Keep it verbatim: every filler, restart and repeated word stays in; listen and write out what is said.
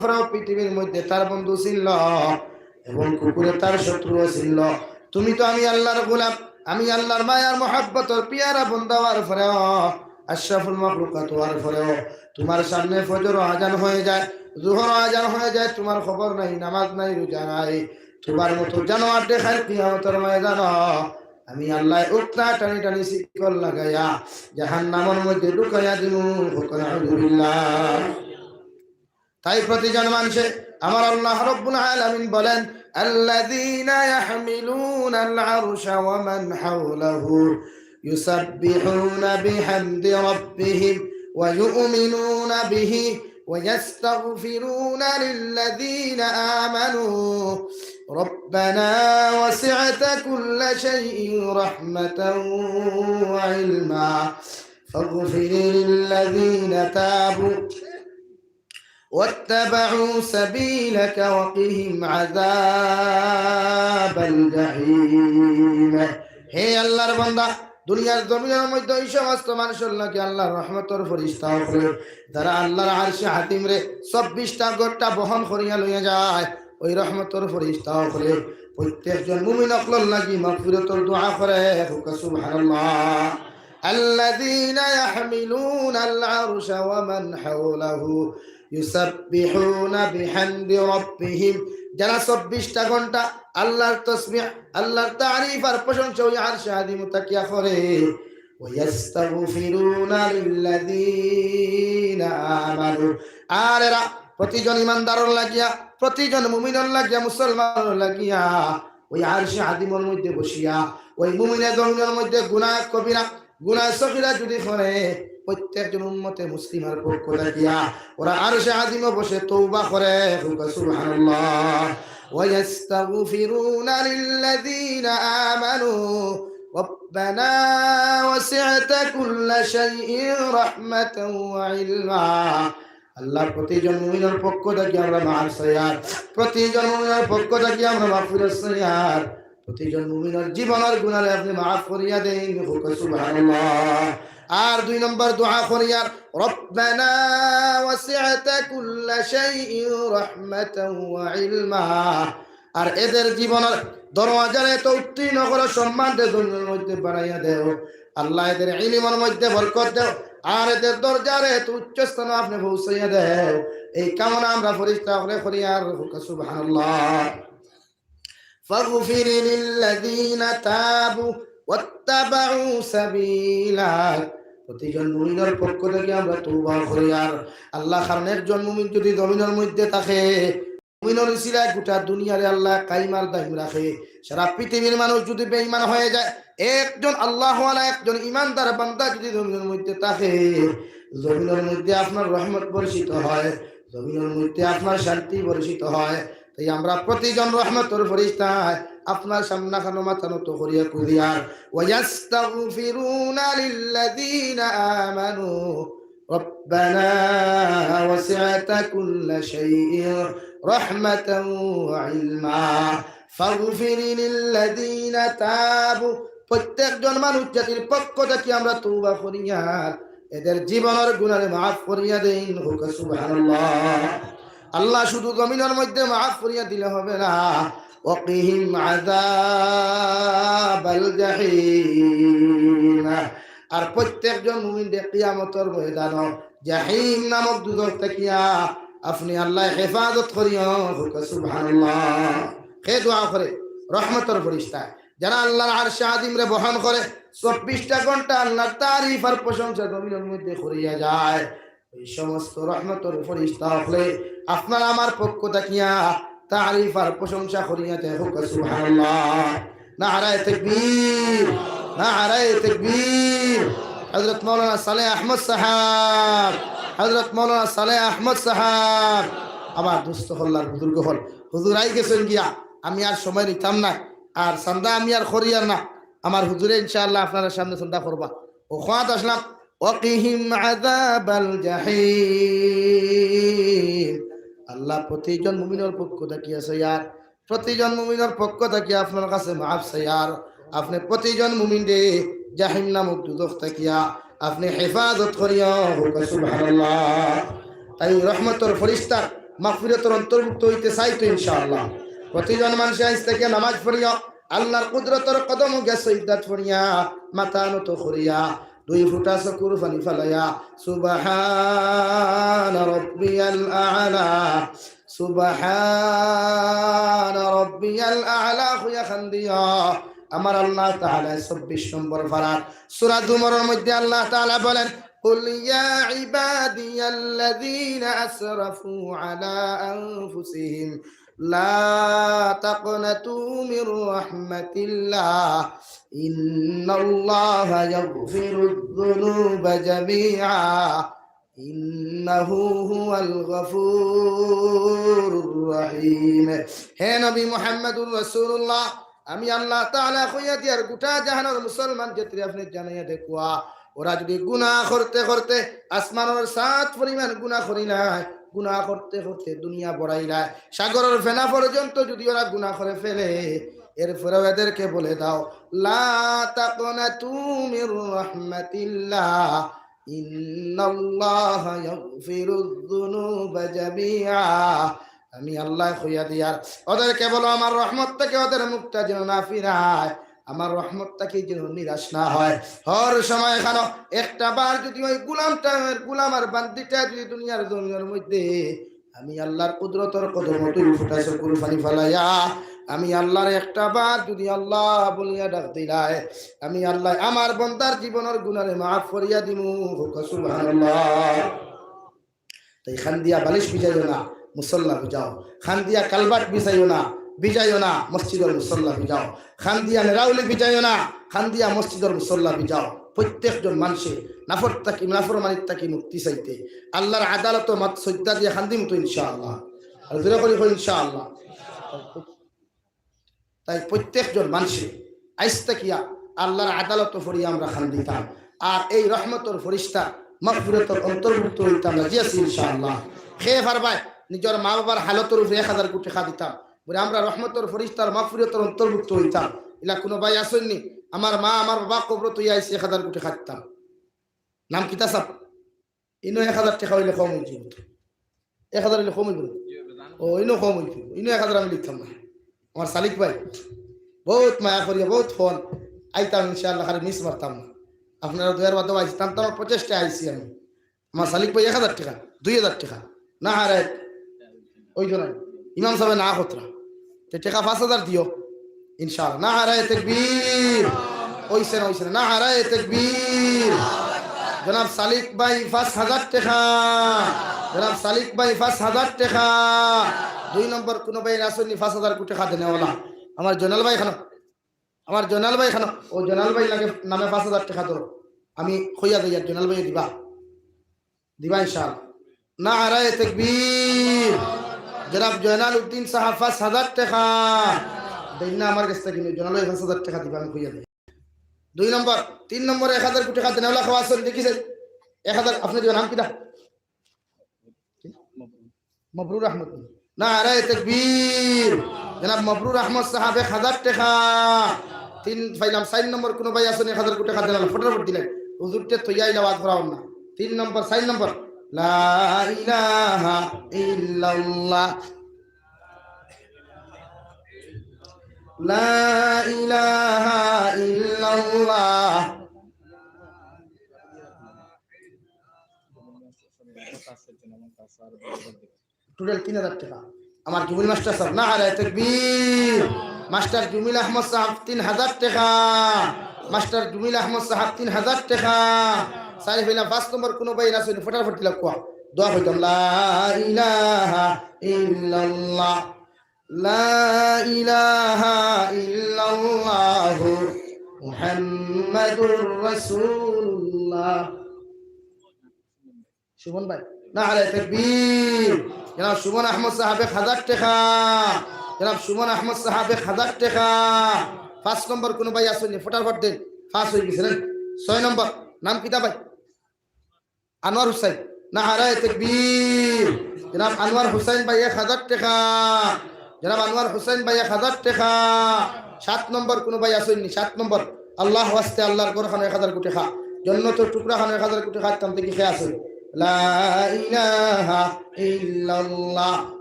পরেও পৃথিবীর মধ্যে তার বন্ধু চিনল এবং কুকুরে তার শত্রুও চিনল। তুমি তো আমি আল্লাহর গোলাম, আমি আল্লাহর মায়ার মহব্বতর পিয়ারা বন্দা অওয়ার পরেও, আশরাফুল মখলুকাত অওয়ার পরেও, তুমার সামনে ফজর আজান হয়ে যায়, জোহর আজান হয়ে যায়, তুমার খবর নাই, নামাজ নাই, রোজা নাই। তুমার মতো জানোয়ার দেখার কিয়ামতর ময়দান, আমি আল্লাহ উক্তা টানি টানি শিকল লাগাইয়া জাহান্নামর মধ্যে ঢুকাইয়া দিমু। নাউজুবিল্লাহ। তাই প্রতিজন মানুষে আমার আল্লাহ রব্বুল আলামিন বলেন, الذين يحملون العرش ومن حوله يسبحون بحمد ربهم ويؤمنون به ويستغفرون للذين آمنوا ربنا وسعت كل شيء رحمة وعلما فاغفر للذين تابوا واتبعوا سبيلك وقهم عذاب الجحيم। হে আল্লাহর বান্দা, দুনিয়ার জমিনের মধ্যে ওই সমস্ত মানুষর লাগি আল্লাহর রহমতর ফিরিস্তা অকলে, যারা আল্লাহর আরশে আজিমরে চব্বিশটা ঘন্টা বহন করিয়া লইয়া যায়, ওই রহমতর ফিরিস্তা অকলে প্রত্যেকজন মুমিন অকলর লাগি মাগফিরাতর দোয়া করে। কউক্কা সুবহানাল্লাহ। الذين يحملون العرش ومن حوله يسبحون بحمد ربهم, যারা চব্বিশটা ঘন্টা আল্লাহর তসবিহ, আল্লাহর তারিফ আর প্রশংসা ওই আরশে আজিম থাকিয়া করে। ويستغفرون للذين آمنوا, আর এরা প্রতিজন ইমানদারর লাগিয়া, প্রতিজন মুমিনর লাগিয়া, মুসলমানর লাগিয়া ওই আরশে আজিমর মধ্যে বসিয়া ওই মুমিনে জমিনর মধ্যে গুনাহ কবিরা, গুনাহ সগীরা যদি করে, প্রত্যেকজন উম্মতে মুসলিমার পক্ষ থাকিয়া ওরা আরশে আজিমো বসে তওবা করে। কউক্কা সুবহানাল্লাহ। ويستغفرون للذين آمنوا ربنا وسعت كل شيء رحمة وعلما। আল্লাহ, প্রতিজন মুমিনর পক্ষ থাকি আমরা মাফ চাইয়ার, প্রতিজন মুমিনর পক্ষ থাকি আমরা মাগফিরাত চাইয়ার, প্রতিজন মুমিনর জীবনর গুনারে আপনে মাফ করিয়া দেইন। কউক্কা সুবহানাল্লাহ। আর দুই নম্বর দোয়া করিয়ার, ربنا وسعت كل شيء رحمة وعلما। আর এদের জীবনর দরওয়াজারে তো উত্তীর্ণ করো, সম্মানরে দুনিয়ার মধ্যে বাড়াইয়া দেও। আল্লাহ, এদের ইলিমর মধ্যে বরকত দেও, আর এদের দরজারে তো উচ্চ স্থানে আপনে পৌঁছাইয়া দেও। এই কামনা আমরা ফিরিস্তা অকলে করিয়ার। কউক্কা সুবহানাল্লাহ। فاغفر للذين تابوا واتبعوا سبيلك। প্রতিজন মুমিনর পক্ষ থাকি আমরা তওবা করিয়ার। আল্লাহ, কারণ একজন মুমিন যদি জমিনর মধ্যে থাকে, মুমিনর উসিলায় গোটা দুনিয়ারে আল্লাহ কায়েম আর দায়েম রাখে। সারা পৃথিবীর মানুষ যদি বেঈমান হয়ে যায়, একজন আল্লাহওয়ালা, একজন ইমানদার বান্দা যদি জমিনর মধ্যে থাকে, জমিনর মধ্যে আপনার রহমত বর্ষিত হয়, জমিনর মধ্যে আপনার শান্তি বর্ষিত হয়। তাই আমরা প্রতিজন রহমতর ফিরিস্তায় আপনার সামনে খানো মাথা নত করিয়া খুজিয়ার। ويستغفرون للذين آمنوا ربنا وسعت كل شيء رحمة وعلما فاغفر للذين تابوا। প্রত্যেকজন মানুষ জাতির পক্ষ থাকি আমরা তওবা করিয়ার, এদের জীবনর গুনারে মাফ করিয়া দেইন। কউক্কা সুবহানাল্লাহ। আল্লাহ, শুধু জমিনর মধ্যে মাফ করিয়া দিলে হবে না, وقهم عذاب الجحيم। আর প্রত্যেকজন মুমিনরে কিয়ামতর ময়দানো জাহিম নামক দুজখ থাকিয়া আপনে আল্লাহ হেফাজত করিও। কউক্কা সুবহানাল্লাহ। কে দোয়া করে? রহমতর ফিরিস্তা, যারা আল্লাহর আরশে আজিমরে বহন করে, চব্বিশটা ঘন্টা আল্লাহর তারিফ আর প্রশংসা জমিনর মধ্যে করিয়া যায়। এই সমস্ত রহমতর ফিরিস্তা অকলে আপনার আমার পক্ষ থাকিয়া তারিফ আর প্রশংসা করিয়া দেয়। কউক্কা সুবহানাল্লাহ। নারায়ে তাকবীর, নারায়ে তাকবীর। হযরত মাওলানা সালেহ আহমদ সাহেব, হযরত মাওলানা সালেহ আহমদ সাহেব, আমার দোস্ত অকল আর বুজুর্গ অকল, হুজুর আই গেছইন গিয়া, আমি আর সময় নিতাম না, আর চান্দা আমি আর করিয়ার না। আমার হুজুরে ইনশাআল্লাহ আপনারার সামনে চান্দা করবা। অউ কথাত আসলাম, وقهم عذاب الجحيم। আল্লাহ, প্রতিজন মুমিনর পক্ষ থাকিয়া চাইয়ার, প্রতিজন মুমিনর পক্ষ থাকিয়া আপনার কাছে মাফ চাইয়ার। আপনে প্রতিজন মুমিনরে জাহিম নামক দুজখ থাকিয়া আপনে হেফাজত করিও। কউক্কা সুবহানাল্লাহ। তাই রহমতর ফিরিস্তার মাগফিরাতর অন্তর্ভুক্ত অইতে চাই তো ইনশাআল্লাহ। প্রতিজন মানষে আইজ থাকি নামাজ পড়িয়া, আল্লার কুদরতর কদমো গিয়া সইজদাত পড়িয়া, মাথা নত করিয়া, দুই ফুটা চকুর পানি ফালাইয়া, "সুবহানা রাব্বিয়াল আ'লা, সুবহানা রাব্বিয়াল আ'লা" কইয়া কান্দিয়া। আমার আল্লাহ তাআলা চব্বিশ নম্বর পারার সূরা জুমারর মধ্যে আল্লাহ তাআলা বলেন, "কুল ইয়া ইবাদিয়াল্লাযীনা আসরাফু আলা আনফুসিহিম লা তাকনাতু মির রাহমাতিল্লাহ, ইন্নাল্লাহা ইয়াগফিরুয যুনুবা জামিআ, ইন্নাহু হুয়াল গফুরুর রহিম।" হে নবী মুহাম্মদুর রাসূলুল্লাহ, আমি আল্লাহ তাআলা কইয়া দিয়ার গোটা জাহানর মুসলমান জাতিরে আপনে জানাইয়া দেখুয়া, ওরা যদি গুনাহ করতে করতে আসমানর সাত পরিমাণ গুনাহ করিলায়, গুনাহ করতে করতে দুনিয়া বড়াইলায়, সাগরর ফেনা পর্যন্ত যদি ওরা গুনাহ করে ফেলে, এরপরেও এদেরকে বলে দাও, "লা তাকনাতু মির রাহমাতিল্লাহ, ইন্নাল্লাহা ইয়াগফিরুয যুনুবা জামিআ।" আমি আল্লাহ কইয়া দিয়ার, ওদেরকে বলো আমার রহমত থাকি ওদের মুখটা যেন না ফিরায়, আমার রহমত থাকি যেন নিরাশ না হয়। হর সময় কেন একটা বার যদি ওই গুলামটা, গোলাম আর বান্দিটা যদি দুনিয়ার জমিনর মধ্যে আমি আল্লার কুদরতর কদমো দুই ফুটা চকুর পানি ফালাইয়া, আমি আল্লারে একটা বার যদি আল্লাহ বলিয়া ডাক দিলায়, আমি আল্লায় আমার বন্দার জীবনর গুনারে মাফ করিয়া দিমু। কউক্কা সুবহানাল্লাহ। তাই কান্দিয়া বালিশ ভিজাইও না, মুসল্লা ভিজাও। কান্দিয়া কালবাট ভিজাইও না, ভিজাইও না, মসজিদর মুসল্লা ভিজাও। কান্দিয়া নেরাউলি ভিজাইও না, কান্দিয়া মসজিদর মুসল্লা ভিজাও। প্রত্যেকজন মানষে নাফর থাকি, নাফরমানির থাকি মুক্তি চাইতে আল্লার আদালতো মাথা সইজদা দিয়া কান্দিমু তো ইনশাআল্লাহ। আর জোরে করি কই ইনশাআল্লাহ। তাই প্রত্যেকজন মানষে আইজ থাকিয়া আল্লার আদালতো পড়িয়া আমরা কান্দিতাম। আর এই রহমতর ফিরিস্তার মাগফিরাতর অন্তর্ভুক্ত অইতাম, রাজি আছি ইনশাআল্লাহ। কে পারবায় নিজর মা-বাবার হালতর উপরে এক হাজার কোটি টেকা দিতাম, বলে আমরা রহমতর ফিরিস্তার মাগফিরাতর অন্তর্ভুক্ত অইতাম। ইলা কুনু ভাই আছইন নি? আমার মা, আমার বাবা কবরো থইয়া আইছি, এক হাজার কোটি টেকা দিতাম। নাম কিতা সাব? ইনো এক হাজার টেকা অইলে কম অইযিবো তো। এক হাজার অইলে কম অইবো। ও, ইনো কম অইযিবো। ইনো এক হাজার আমি লিখতাম না। আমার সালিক ভাই, বউত মায়া করিয়া, বউত ফোন। আইতাম ইনশাআল্লাহ, খালি মিস মারতাম না। আপনারা দুয়ার বাদে আইছি, তান তো আমার প্রচেষ্টায় আইছি আমি। আমার সালিক ভাই এক হাজার টেকা, দুই হাজার টেকা। না হারায়, ওই জন্য ইমাম সাবে না খতরা। তে টেকা পাঁচ হাজার দিও, ইনশাআল্লাহ। নারায়ে তাকবীর। অইছে না, অইছে না? নারায়ে তাকবীর। জনাব সালিক ভাই পাঁচ হাজার টেকা। জনাব সালিক ভাই পাঁচ হাজার টেকা। দুই নম্বর কুনু ভাই আছইন নি পাঁচ হাজার কোটি টেকা দেনেওয়ালা? আমার জয়নাল ভাই খানো, আমার জয়নাল ভাই খানো, ও জয়নাল ভাই লাগে নামে পাঁচ হাজার টেকা ধরো। আমি কইয়া যাই, আর জয়নাল ভাই দিবা। দিবা ইনশাআল্লাহ। নারায়ে তাকবীর। জনাব জয়নাল উদ্দিন সাহেব পাঁচ হাজার টেকা। দেইন না আমার গেছ থাকি, জয়নাল ভাই পাঁচ হাজার টেকা দিবা, আমি কইয়া দেই। দুই নম্বর, তিন নম্বরে এক হাজার কোটি টেকা দেনেওয়ালা কেউ আছইন, দেখি চাই। এক হাজার, আপনে দিবা, নাম কিতা? মবরুর আহমদ। নারায়ে তাকবীর। জনাব মবরুর আহমদ সাহেব এক হাজার টেকা। তিন পাইলাম, চাইর নম্বর কুনু ভাই আছইন নি এক হাজার কোটি টেকা দেনেওয়ালা, ফটাফট দিলাইন। হুজুররে থইয়া আইলা ওয়াজ করাইন না। তিন নম্বর, চাইর নম্বর। লা ইলাহা ইল্লাল্লাহ। লা ইলাহা ইল্লাল্লাহ। টোটাল তিন হাজার টেকা। আমার জুমিল মাস্টার সাহেব, নারায়ে তাকবীর। মাস্টার জুমিল আহমদ সাহেব তিন হাজার টেকা। মাস্টার জুমিল আহমদ সাহেব তিন হাজার টেকা। চাইর পাইলাম, পাঁচ নম্বর কুনু ভাই আছইন নি, ফটাফট দিলা কওয়া। দোয়া কইতাম, লা ইলাহা ইল্লাল্লাহ, লা ইলাহা ইল্লাল্লাহু মুহাম্মাদুর রাসূলুল্লাহ। সুমন ভাই, নারায়ে তাকবীর। জনাব সুমন আহমদ সাহেব এক হাজার টেকা। জনাব সুমন আহমদ সাহেব এক হাজার টেকা। পাঁচ নম্বর কুনু ভাই আছইন নি, ফটাফট দেইন। পাঁচ অই গেছে না? ছয় নম্বর, নাম কিতা ভাই? আনোয়ার হুসাইন। নারায়ে তাকবীর। জনাব আনোয়ার হুসাইন ভাই এক হাজার টেকা। জনাব আনোয়ার হুসাইন ভাই এক হাজার টেকা। সাত নম্বর কুনু ভাই আছইন নি? সাত নম্বর। আল্লাহর ওয়াস্তে আল্লাহর ঘর খানো এক হাজার কোটি টেকা। জন্নতর টুকরা খানো এক হাজার কোটি টেকা, তান থাকি কে আছইন? لا إله إلا الله.